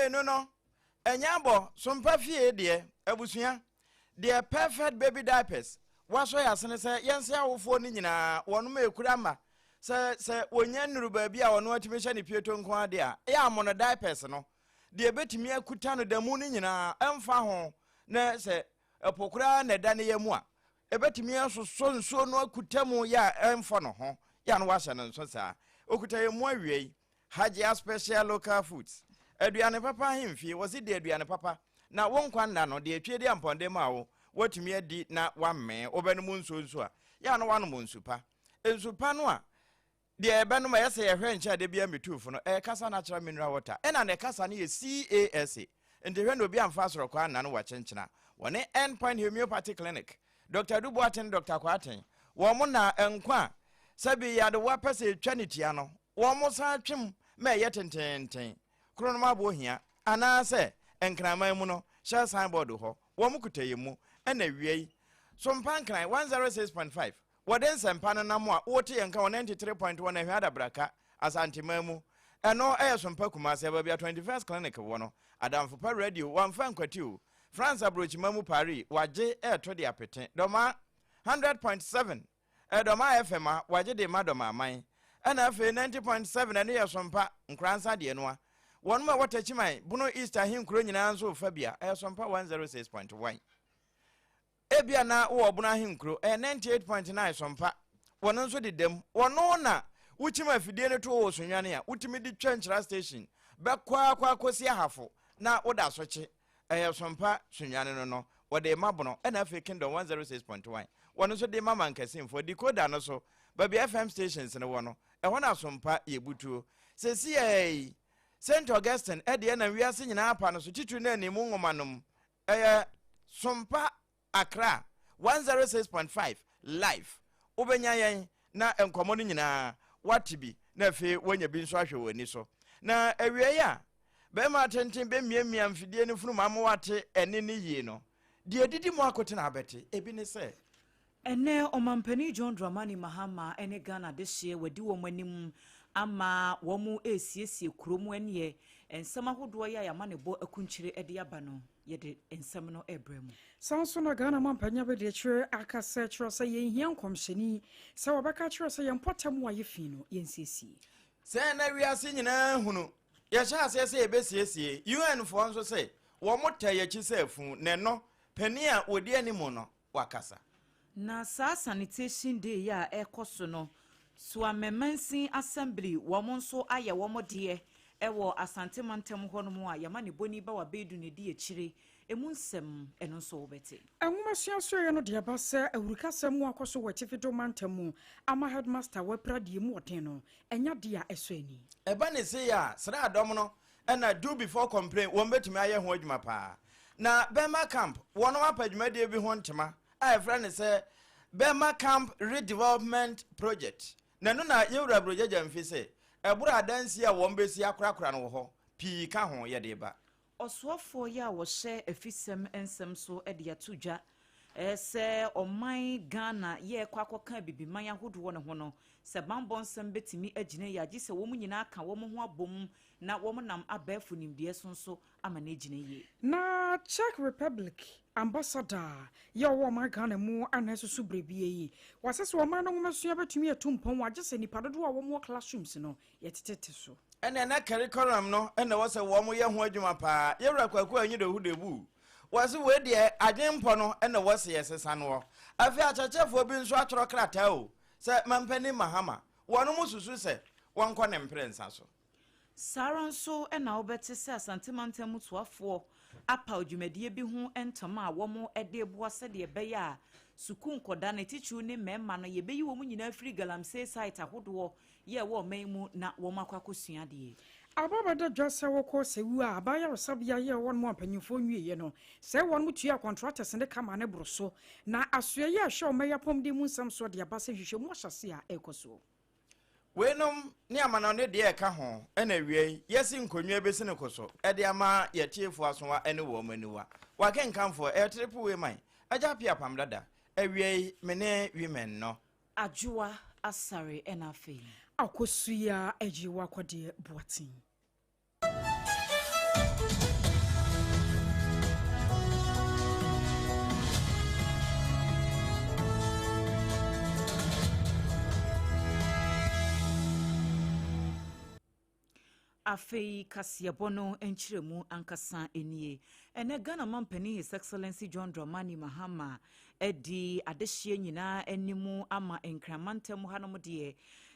mmienu no, ɛnyɛ abɔ sompa fie deɛ, abusua, deɛ Perfect Baby Diapers wasɔ yɛ asene sɛ yɛnse awofoɔ no nyinaa wɔnom ɛkura mma sɛ sɛ wɔnya nnuru baabi a ɔno atumi hyɛ ne pieto nko ara deɛ a, ɛyɛ amono diapers no deɛ ɛbɛtumi akuta no da mu no nyinaa ɛmfa ho na sɛ ɛpo koraa na ɛda ne yɛ mu a ɛbɛtumi asosɔ nsuo no akuta mu yɛ a ɛmfɔ no ho yɛ a no wahyɛ no nso saa okuta yɛ mu awiei. Hajia Special Local Foods, Aduane papa ahemfie, wɔse di aduane papa na wo nkwa nna no, deɛ etwie de ampɔnden ma wo, woatumi adi na woamee. Wobɛnom nsuo nso a, yɛ a na woanom nsu pa. Nsu pa no a, deɛ yɛbɛnom a ɛyɛ sɛ yɛhwɛ nkyɛn a da biara metu fo no, ɛyɛ Kasa Natural Mineral Water, ɛna ne kasa no yɛ CASA. Nti hwɛ na obi amfa asorɔkɔ anna no wakyenkyena. Wɔne End Point Homeopathy Clinic, Dɔkta Adu Boateng ne Dɔkta Kwarteng, wɔn na nkwa a sɛbe yadewa pɛ sɛ etwa ne tia no, wɔsan twem ma ɛyɛ tenteenten. Kronom aboɔ hia, anaasɛ Nkraman mu no, Shell signboard hɔ, wɔn kuta yɛn mu. Ɛna awia yi, Sompa Nkran 106.5, wɔde nsɛmpa no nam a wote yɛn nka wɔ 93.1 Ahwea Adabraka, Asanteman mu. Ɛno yɛ Sompa Kumasi, baabi a 21st Clinic wɔ no. Adamfo pa Radio, wɔamfa ankwati o. France aburokyima mu Paris, wɔagye reto de apete. Dɔmaa 100.7, Dɔmaa FM a, wɔagye de rema Dɔmaa man. Ɛna afei 90.7, ɛno yɛ Sompa, Nkoransa deɛ no a. Wɔnom a ɛwɔ Takyiman, Bono East ahenkuro nyinaa nso refa bi a, ɛyɛ Sompa 106.1. Ebia na wowɔ Ɔbono ahenkuro, ɛyɛ 98.9 Sompa. Wɔn nso deda mu. Wɔno na wokyim afidie no to wɔ Sunyani a, wotumi de twa Nkyira station bɛkɔ akɔ akɔsi Ahafo na woda so kye. Ɛyɛ Sompa Sunyani no no, wɔde rema Bono, ɛna afei Kingdom 106.1 wɔn nso de ma Mankasimfoɔ. Decoder no so, baabi a FM stations no wɔ no, ɛhɔ na Sompa yɛ butuo. Seesei yi, St. Augustine deɛ nam wiase nyinaa apa no so, titiri no animu nwoma no mu, Ɛyɛ Sompa Accra 106.5 live. Wobɛnya yɛn na nkɔmmɔ no nyinaa woate bi na afei woanya bi nso ahwɛ wɔ ani so. Na awiei a bɛrima atenten bɛmiamia mfidie no funum ama woate ɛne no yie no, deɛ ɛdidi mu akotena abɛte. Ebi ne sɛ. Ɛnnɛ, Ɔmanpanin John Dramani Mahama ne Ghana adehyeɛ wadi wɔn anim ama wɔn resiesie kuro mu ɛneɛ nsɛm ahodoɔ yi a y'amanebɔ akunkyire de aba no, yɛde nsɛm no rebrɛ mo. Saa nso na Ghana manpanyin abadiakyire aka sɛ kyerɛ sɛ yɛnhia nkɔmhyɛni sɛ wɔbɛka akyerɛ sɛ yɛn mpɔtam a ayɛ fi no yɛnsiesie. Sɛɛ na wiase nyinaa hunu. Yɛhyɛ aseɛ sɛ yɛbɛsiesie. UN foɔ nso se wɔn taa yɛakyi sɛ afu, na ɛno, panin a ɔdi anim no, wakasa. Na saa sanitation day yi a ɛrekɔ so no, Suame Mansin Assembly wɔn nso ayɛ wɔn deɛ wɔ Asante mantam hɔ nom a yɛama ne bɔni ba wabɛɛdu na ɛdi akyire. Ɛmu nsɛm ɛno nso wobɛte. Nwomasua Asoɛeɛ no de aba sɛ awurukasɛm mu akɔ so wɔ Atifi Do mantam mu ama headmaster a wapira deɛ emu ɔden no, ɛnyɛ adeɛ a ɛsɔ ani. Ɛba ne sei a, sraadɔm no na do before complain wɔn bɛtumi ayɛ ho adwuma paa. Na Burma Camp, wɔnom apa dwumadie bi ho ntoma a yɛfrɛ no sɛ Burma Camp Redevelopment Project. Na ɛno na Yɛwura Aburogyagya Mfi se ɛboro adansie a wɔn bɛsi akorakora no wɔ hɔ pii ka ho yɛde ba. Ɔsoafoɔ yi a ɔhyɛ afisɛm nsɛm so de ato dwa sɛ ɔman Ghana yɛrekɔ akɔka abibiman ahodoɔ no ho no, sɛ banbɔ nsɛm bɛtumi agyina yie a, gye sɛ wɔn nyinaa ka wɔn ho abom na wɔnam abɛɛfo nimdeɛ so nso ama no agyina yie. Na Czech Republic Ambassador a yɛ ɔwɔ ɔman Ghana mu ana asusu brebie yi, wɔasɛ sɛ ɔman no nwomasua bɛtumi atu mpɔn a gye sɛ nnipa dodoɔ a wɔn wɔ classrooms no yɛtetete so. Ɛnneɛ na curriculum no na ɛwɔ sɛ wɔn yɛ ho adwuma paa. Yɛwura Kwaku Anyidohu Debu, wɔse wei deɛ adwenpɔ no na ɛwɔ sɛ yɛsesa noɔ. Afei akyerɛkyerɛfoɔ bi nso atwerɛ krataa o, sɛ Mampanin Mahama, wɔnom susu sɛ wɔnkɔ ne mprɛnsa so. Saa ara nso na wobɛte sɛ Asante mantam mu soafoɔ apaw dwumadie bi ho ntoma a wɔde reboa sɛdeɛ ɛbɛyɛ a sukuu nkɔdaa no, titiriw ne mmarima no, yɛbɛyi wɔn nyinaa afiri galamsey site ahodoɔ yɛ ɛwɔ ɔman yi mu na wɔakɔ akɔsua adeɛ. Aba bɛda dwa sɛ wɔkɔ Sewu a aban ayaresabea yɛɛ hɔnom a mpanyimfoɔ nwieɛ no, sɛɛ wɔnom tuaa kɔntratɛs no ka ma no boro so. Na asoɛeɛ a ɛhwɛ ɔman yi apɔmuden mu nsɛm soɔ de aba sɛ nhwehwɛmu ahyɛaseɛ a ɛrekɔ soɔ. Weinom ne amanɔne deɛ ɛka ho na awiei yɛasi nkonnwa bɛsi no koso de ama yɛn atiefoɔ asowa ne wɔn aniwa. W'akenkanfoɔ, ɛyɛ Triple Way Man, Agya Appiah Apam Dada. Awiei, me ne Women no. Adwoa Asare ɛna afei. Akosua Agyewakɔdeɛ Boateng. Afei kaseɛbɔ no nkyerɛmu ankasa nie. Ɛnɛ Ghana mampanin His Excellency John Dramani Mahama adi adehyeɛ nyinaa anim ama Nkran mantam hanom deɛ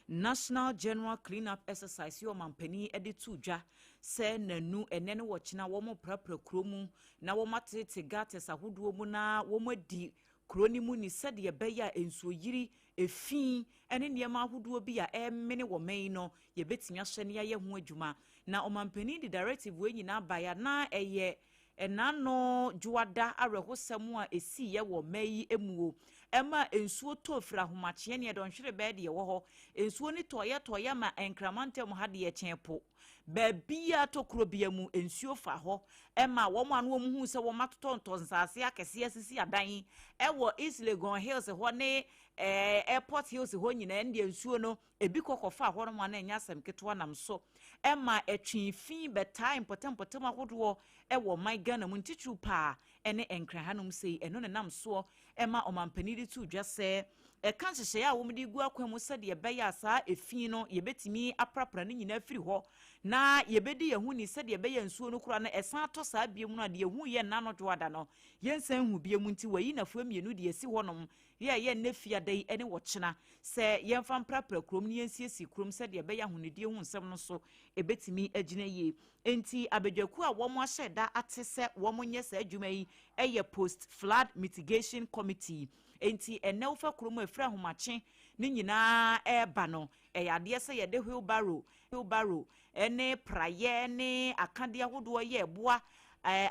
National General Clean Up Exercise yi ɔmampanin de to dwa sɛ nanu ɛnɛ ne wɔkyena wɔn prapra kuro mu na wɔn atete gutters ahodoɔ mu na wɔn adi kuro no mu ni sɛdeɛ ɛbɛyɛ a nsuoyiri, efi ne nneɛma ahodoɔ bi a ɛremene wɔ man yi no yɛbɛtumi ahyɛ ne yɛayɛ ho adwuma. Na ɔmampanin de directive wei nyinaa baeɛ a na ɛyɛ ɛnaano dwoada awerɛhosɛm a ɛsiiɛ wɔ man yi muo ɛma nsuo tɔ firi ahomakyeɛ ne ɛdɔnhwere bɛɛ deɛ ɛwɔ hɔ. Nsuo no tɔeɛ tɔeɛ ma Nkraman ntam ha deɛ kyɛn po. Baabiara tokuro bia mu nsuo fa hɔ ɛma wɔn a na wɔn hu sɛ wɔn atotɔntɔ nsaase akɛseɛ asisi adan ɛwɔ East Legon Hills hɔ ne ɛɛ Airport Hills hɔ nyinaa ɛndeɛ nsuo no ebi kɔ kɔfa hɔ nom a na ɛnyɛ asɛm ketewa nam so ɛma ɛtwe fi bɛtaa mpɔtam ahodoɔ ɛwɔ ɔman Ghana mu ntitiriw paa ɛne Nkran hanom sei. Ɛno ne nam soɔ ɛma ɔmampanin de to dwa sɛ ɛka nhyehyɛeɛ a wɔde gu akwan mu sɛdeɛ ɛbɛyɛ a saa efi no yɛbɛtumi aprapra ne nyinaa firi hɔ na yɛbɛdi yɛn ho ni sɛdeɛ ɛbɛyɛ nsuo no koraa no ɛsan atɔ saa bie mu no a deɛ ehu yɛ nna no dwoada no yɛnsan hu bie mu. Nti wɔayi nafoɔ mmienu deɛ esi hɔnom yɛ ɛyɛ nnɛ fiada yi ne wɔkyena sɛ yɛmfa mprapra kurom ne yɛnsiesie kurom sɛdeɛ ɛbɛyɛ ahonidie ho nsɛm no so ɛbɛtumi agyina yie. Nti abadwakuo a wɔn ahyɛ da ate sɛ wɔn nyɛ saa adwuma yi yɛ Post Flood Mitigation Committee. Nti ɛnɛ wofa kurom a ɛfiri ahomakye ne nyinaa ɛreba no, ɛyɛ adeɛ sɛ yɛde wheelbarrow ne praeɛ ne akadeɛ ahodoɔ yɛ ɛboa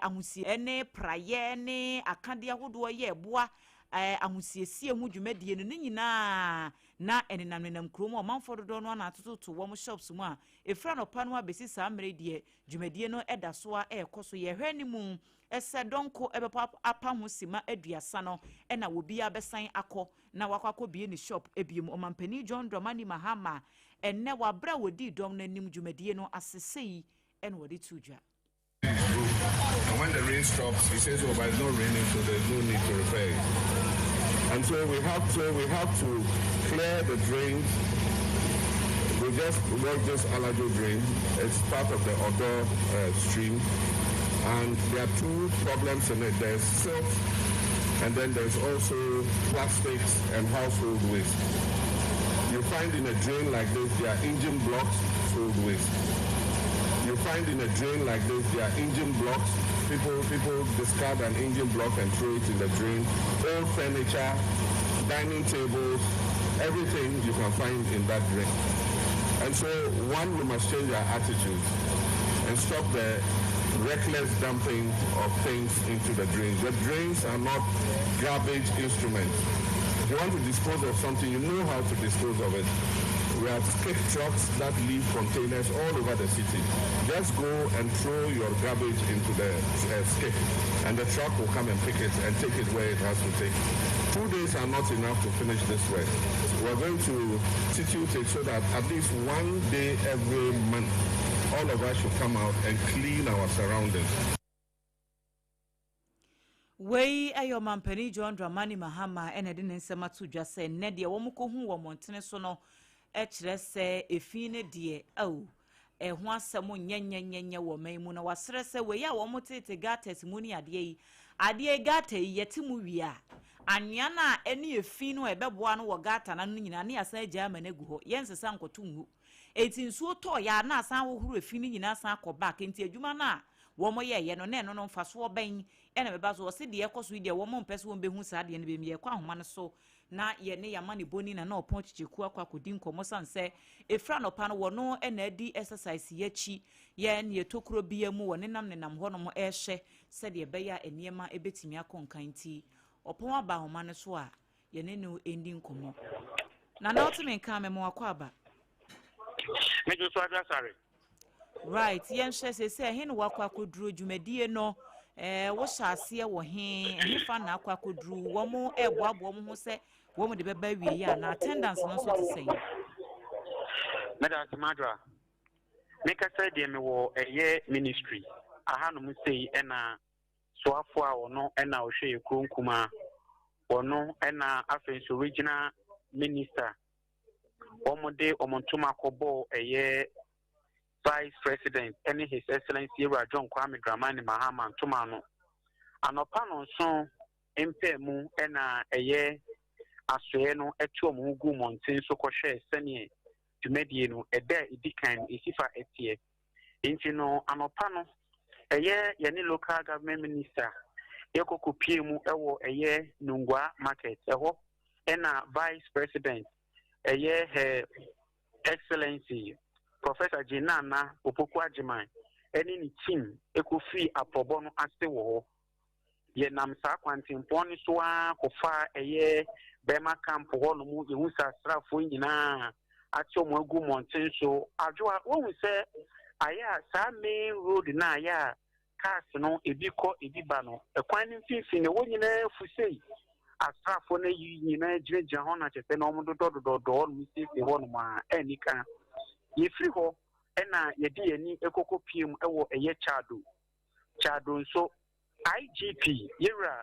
ahosie ne praeɛ ne akadeɛ ahodoɔ yɛ ɛboa ahosiesie ho dwumadie no ne nyinaa na ɛnenam nenam kurom a ɔmanfoɔ dodoɔ no ana atototo wɔn shops mu a ɛfiri anɔpa no abɛsi saa mmerɛ deɛ dwumadie no ɛda so a ɛrekɔ so. Yɛhwɛ anim ɛsɛ dɔnko ɛbɛpɔ apa ho sima 30 no ɛna obiara bɛsan akɔ na wakɔ akɔbie ne shop ebiem. Ɔmampanin John Dramani Mahama ɛnɛ wabrɛ a wɔdii dɔm no anim dwumadie no asesei ɛna wɔde to dwa. And when the rain stops, he says, "Oh, but it's not raining, so there's no need to repair it." And so we have to clear the drains. We just worked this Alajo drain. It's part of the Odaw stream. And there are two problems in it. There's silt, and then there's also plastics and household waste. You find in a drain like this, there are engine blocks, household waste. You find in a drain like this, there are engine blocks. People discard an engine block and throw it in the drain. Old furniture, dining tables, everything you can find in that drain. And so, one, we must change our attitudes and stop the reckless dumping of things into the drains. The drains are not garbage instruments. If you want to dispose of something, you know how to dispose of it. We have skip trucks that leave containers all over the city. Just go and throw your garbage into the skip, and the truck will come and pick it and take it where it has to take. 2 days are not enough to finish this work. We're going to institute it so that at least one day every month, all of us should come out and clean our surroundings. Wei ɛyɛ ɔmampanin John Dramani Mahama ɛna ɛde ne nsɛm ato dwa sɛ nnɛ deɛ wɔn kɔhu wɔ mmɔntene so no ɛkyerɛ sɛ efi ne deɛ ɛo ɛho asɛm nyɛnyɛnyɛnyɛ wɔ ɔman mu na wasrɛ sɛ wei a wɔn tete gutters mu ne adeɛ yi adeɛ gutter yi yɛte mu wie a anwea no a ɛne efi no a ɛbɛboa no wɔ gutter no nyinaa ne asan agya ama no agu hɔ yɛnsesa nkɔto ngu eti nsuo tɔɔ yɛ a na asan ahohoro efi no nyinaa san akɔ back. Nti adwuma no a wɔn yɛɛyɛ no na ɛno no mfasoɔ bɛn ɛna bɛba so? Wɔsi deɛ ɛkɔ so yi deɛ wɔn mpɛ so wɔn bɛhu saa adeɛ no bɛm. Yɛkɔ ahoma no so na yɛne yɛama ne boni na na ɔpɔn kyekyeku akɔ akɔdi nkɔmmɔ san sɛ efura nɔpa no wɔno ɛna adi exercise yi akyi yɛn ne yɛtokuro bia mu wɔ nenam nenam hɔnom ɛrehwɛ sɛdeɛ ɛbɛyɛ a nneɛma ɛbɛtumi akɔ nkan. Nti ɔpɔn aba ahoma no so a yɛne no ɛndi nkɔmmɔ na na ɔtumi nka mɛmo akɔ aba. Mejo so adwa sare. Right, yɛnhwɛ sɛ sɛ ɛhe na wakɔ akɔduro dwumadie no wohyɛ aseɛ wɔ he ɛhe fa na akɔ akɔduru? Wɔn ɛɛboaboa wɔn ho sɛ wɔn de bɛba awie yi a na attendance no nso te sɛn? Meda ase, Madra. Mekasa deɛ mewɔ ɛyɛ ministry ahanom sei ɛna soafo a ɔno ɛna ɔhwɛ yɛ kuro nkumaa wɔno ɛna afei nso regional minister wɔn de wɔn ntoma akɔbɔ ɛyɛ. Vice President ne His Excellency Ewura John Kwame Dramani Mahama ntoma no. Anɔpa 7 mpaamu na ɛyɛ asoɛe no to wɔn ho guu mmɔnten so kɔhwɛɛ sɛdeɛ dwumadie no ɛda a ɛdi kan no ɛsi fa teɛ. Nti no anɔpa no ɛyɛ yɛne Local Government Minister yɛkɔ kɔpie mu wɔ ɛyɛ Nungua Market, ɛhɔ na Vice President ɛyɛ Her Excellency Professor Jane Naana Opoku Agyemang ɛne ne team ɛkɔfiri aprɔbɔ no ase wɔ hɔ. Yɛnam saa kwantempɔn no so ara kɔfaa ɛyɛ Burma camp hɔ nom, yɛhu sɛ asraafoɔ nyinaa ate wɔn agu mmɔnten so. Adwoa, woahu sɛ ayɛ a saa main road no a ayɛ a cars no ebi kɔ ebi ba no, ɛkwan no mfimfini no ɛhɔ nyinaa afu sei. Asraafoɔ no ayi nyinaa gyinagyina hɔ na kyerɛ sɛ na wɔn dodɔdodɔdɔ hɔ nom siesie hɔ nom a ɛnni ka. Yɛfiri hɔ ɛna yɛde yɛn ani kɔkɔ pie mu ɛwɔ ɛyɛ Chado. Chado nso, IGP Yewura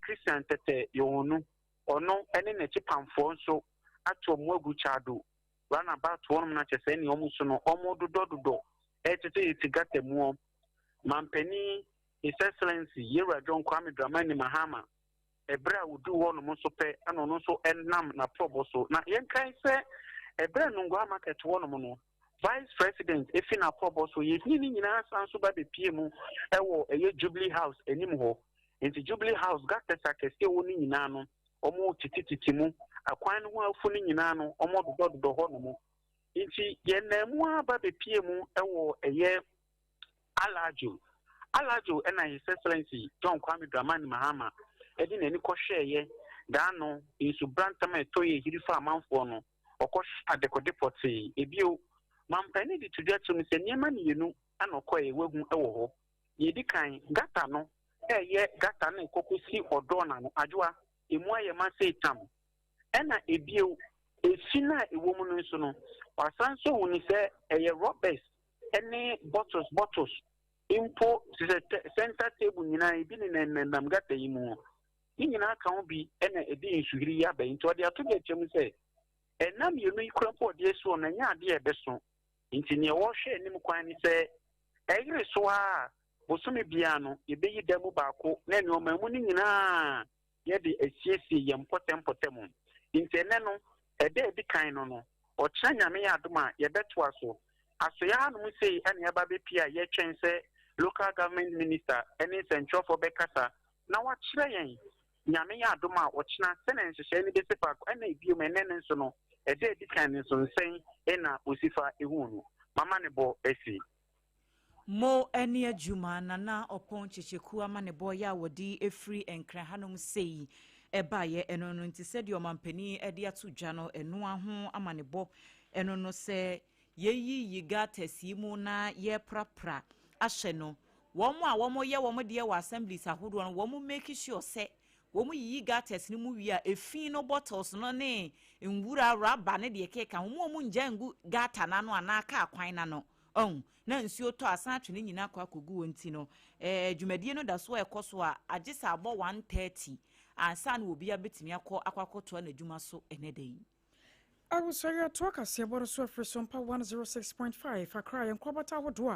Christian Tete Yohonu, ɔno ne n'akyipamfoɔ nso ato wɔn agu Chado runabout hɔnom na kyerɛ sɛ ɛne wɔn nso no wɔn dodɔdodɔ ɛretetete gata muɔ. Mampanin His Excellency Yewura John Kwame Dramani Mahama, ɛberɛ a wɔduu hɔnom nso pɛ ɛna ɔno nso ɛnam n'aprɔbɔ so. Na yɛnkae sɛ ɛberɛ a Nungua Market hɔnom no, Vice President efi n'aprɔbɔ so, yɛhini ne nyinaa san so ba bɛpie mu ɛwɔ ɛyɛ Jubilee House anim hɔ. Nti Jubilee House gutters akɛseɛ wɔ no nyinaa no, wɔn titititi mu, akwan no ho afu no nyinaa no, wɔn dodɔdodɔ hɔnom. Nti yɛn nan mu aba bɛpie mu ɛwɔ ɛyɛ Alajo. Alajo ɛna His Excellency John Kwame Dramani Mahama ɛde n'ani kɔhwɛɛyɛ daano nsubrantam a ɛtɔ yɛ hiri fa amanfoɔ no, ɔkɔhwɛ adekode pɔtee. Ebio, mampanin de to dwa kyerɛ mu sɛ nneɛma mmienu ɛna ɔkɔɛ wahu ɛwɔ hɔ. Deɛ edi kan, gutter no ɛyɛ gutter no ɛkɔkɔsi ɔdɔɔ n'ano adwoa, emu ayɛ ma sei tam. Ɛna ebio, efi no a ɛwɔ mu no nso no, wasan nso ahu ne sɛ ɛyɛ rubbers ɛne bottles bottles mpo te sɛ center table nyinaa ebi ne nenam gutter yi mu. Ne nyinaa ka ho bi ɛna ɛde nsuhiri yi aba yi. Nti ɔde ato dwa kyerɛ mu sɛ ɛna mmienu yi kura mpo ɔde asi hɔ no ɛnyɛ adeɛ a ɛbɛso. Nti nea wɔhwɛ anim kwan ne sɛ ɛyere so a bosome biara no yɛbɛyi da mu baako na nneɛma mu no nyinaa yɛde asiesie yɛn mpɔtɛmpɔtɛm. Nti ɛnɛ no ɛda a ɛdi kan no ɔkyerɛ Nyame yɛ adom a yɛbɛtoa so. Asoeɛ hanom sei ɛna yɛba bɛpie a yɛtwɛn sɛ local government minister ɛne nsɛntwerɛfoɔ bɛkasa na wakyerɛ yɛn Nyame yɛ adom a ɔkyena sɛnea nhyehyɛe no bɛsi fa ɛna ebiom ɛnɛ no nso no ɛda a ɛdi kan no nso nsɛn ɛna osi fa ehu no. Mama ne bɔ asi. Mo ne adwuma Nana Ɔpɔn Kyekyeku ama ne bɔ yɛ a wɔde efiri Nkran hanom sei ɛbaeɛ ɛno no nti sɛdeɛ ɔmampanin de ato dwa no ɛnoa ho ama ne bɔ ɛno no sɛ yɛyiyi gutters yi mu na yɛprapra ahyɛ no wɔn a wɔyɛ wɔn deɛ wɔ assemblies ahodoɔ no wɔn make sure sɛ wɔn yiyi gutters no mu wie a efi no bottles no ne nwura rubber ne deɛ keka ho mu wɔn ngya ngu gutter n'ano anaa kaa kwan n'ano ɔn na nsuo tɔ asan atwe ne nyinaa akɔ akɔgu wɔn ti no dwumadie no da so a ɛkɔ so a agye sɛ abɔ 1:30 ansa na obi abɛtumi akɔ akɔtoa n'adwuma so ɛnɛ da yi. Awusɔre atoa kaseɛbɔ no so afiri so mpa 106.5 Accra. Yɛn nkorabata ahodoɔ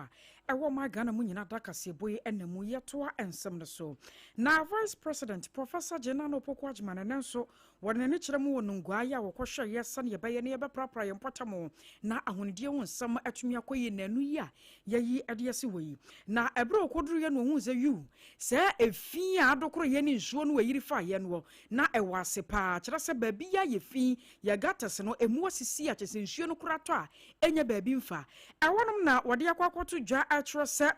a ɛwɔ ɔman Ghana mu nyinaa da kaseɛbɔ yi ɛna mu. Yɛtoa nsɛm no so na Vice President Professor Jane Naana Opoku Agyemang ɛnɛ nso wɔde n'ani kyerɛ mu wɔ Nungua yi a wɔkɔhwɛ yɛ sɛne yɛbɛyɛ ne yɛbɛprapra yɛn mpɔtam na ahonidie ho nsɛm atumi akɔ yie nanu yi a yɛyi ɛde asi wɔ yi. Na ɛberɛ a ɔkɔduru yɛ no ohun sɛ yiw sɛ efi a adokoro yɛ ne nsuo no wɔyiri fa yɛ no na ɛwɔ ase paa, kyerɛ sɛ baabi yɛ ayɛ fi yɛ gutters no emu asisi a kyerɛ sɛ nsuo no kora tɔ a ɛnyɛ baabi mfa ɛwɔnom. Na wɔde akɔ akɔto dwa ɛkyerɛ sɛ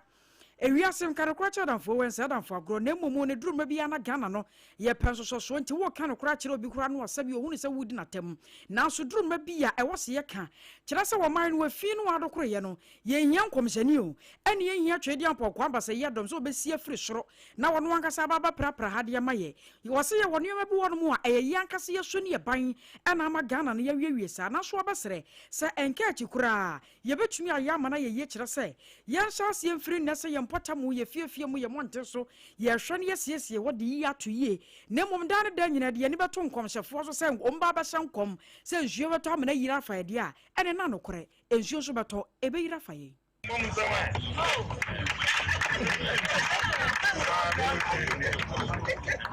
ewiase nka no kora kyerɛ adamfoɔ wɔ nsɛ adamfoɔ agorɔ na mmom ne duruma bi ana Ghana no yɛpɛ nsosɔsoɔ nti wɔka no kora kyerɛ obi kora no ɔsɛ bi ohunu sɛ wodi n'atam, nanso duruma bi a ɛwɔ sɛ yɛka kyerɛ sɛ wɔman no afi no adokoroyɛ no yɛnhia nkɔmhyɛni o, ɛne yɛnhia twɛdi ampɔnkɔ aba sɛ yɛdɔm sɛ wɔbɛsi afiri soro na wɔno ankasa aba abɛprapra ha deɛ ma yɛ. Wɔ sɛ yɛwɔ nneɛma bi wɔ no mu a ɛyɛ yɛ ankasa yɛso ne yɛban ɛna ama Ghana no yɛawiewie saa, nanso wɔbɛsrɛ sɛ ɛnka akyi koraa yɛbɛtumi ayɛ ama no ayɛ yie, kyerɛ sɛ yɛnhyɛ aseɛ mfiri nnɛ sɛ yɛn mpɔtam, yɛ fiefie mu, yɛ mmɔnten so, yɛhwɛ no, yɛsiesie hɔ de yi ato yie, na mmom daa ne daa nyinaa de yɛni bɛto nkɔmhyɛfoɔ so sɛ ɔmba bɛhyɛ nkɔm sɛ nsuo bɛtɔ amena yiri afa yɛ deɛ a, ɛne na nokorɛ nsuo nso bɛtɔ, ɛbɛyiri afa yɛn. I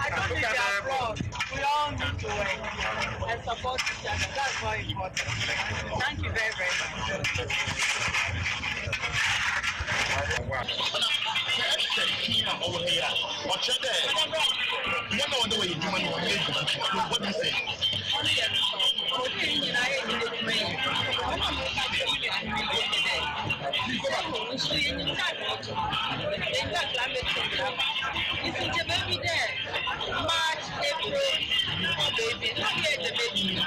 don't need the applause. We all need to work and support each other. That's very important. Thank you very, very much. Ɔkyerɛ dɛ wɔn a wɔde wɔyɛ adwuma no, wɔyɛ adwuma. What do you say? Ɔno yɛ no sɔ. Ɔde yɛn nyinaa yɛ nyina adwuma yi. Wɔn a wɔka kyerɛ mu yɛ ahwehwɛ yɛ dɛ. Nso yɛn nyim time ɔto. Yɛn nyim climate change aba. Nti nkyɛ baabi dɛ March, April, kɔ baabi na ɔyɛ dɛ baabi no.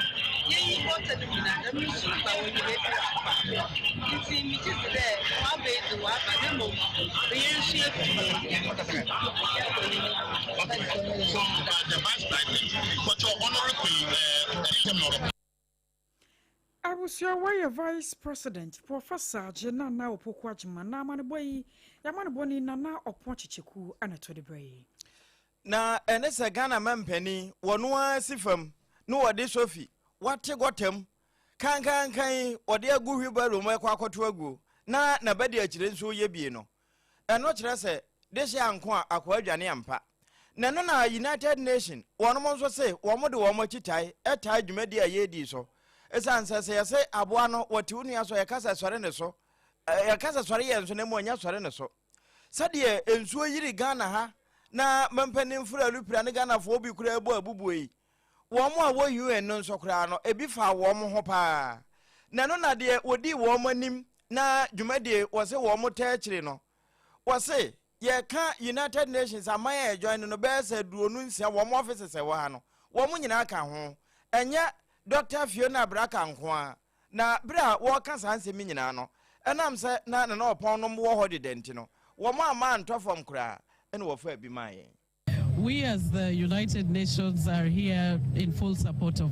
Yɛyi bɔtɔ no nyinaa na nsu ba wɔ nyɛ baabi afa. Nti megye di dɛ waba yi de waba, na mmom yɛn nso yɛfi mu. Okay, so the vice president, but your honorable Abusua, wɔyɛ Vice President Professor Gye Nana Opoku Agyema na amanebɔ yi yɛamanebɔ ni Nana Ɔpɔn Kyekyeku ɛna to de berɛ yi. Na ɛne sɛ Ghana ma mpanin wɔno ara si fam na wɔde sofi wate gɔtam kankankan wɔde agu wheelbarrow mu ɛkɔ akɔto aguo, na n'abadi akyire nso yɛ bie no, ɛno kyerɛ sɛ de hyɛ anko a akɔ adwane ampa. Na ɛno na United Nation wɔnom nso se wɔn de wɔn akyi tae ɛtae dwumadi a yɛredi so, ɛsiane sɛ yɛse aboa no wɔte wo nua so a, yɛka sɛ sɔre ne so, yɛka sɛ sɔre yɛn so, na mu ɛnyɛ sɔre ne so. Sɛdeɛ nsuo yiri Ghana ha na mpanin fura lupira ne Ghanafoɔ bi koraa bɔ abubuo yi, wɔn a wɔ UN no nso koraa no ebi fa wɔn ho paa. Na ɛno na deɛ wɔdii wɔn anim na dwumadie wɔse wɔn tɛ akyire no, wɔse yɛka United Nations aman a ɛjoin no bɛyɛ sɛ 26, wɔn offices ɛwɔ ha no, wɔn nyinaa ka ho, ɛnyɛ Dr Fiona Braka nko a. Na bere a wɔreka saa nsɛm yi nyinaa no, ɛnam sɛ na Nana Ɔpɔn nom wɔ hɔ deda nti no, wɔn amma antɔ fam koraa, ɛna wɔfaa bi maa yɛn. We as the United Nations are here in full support of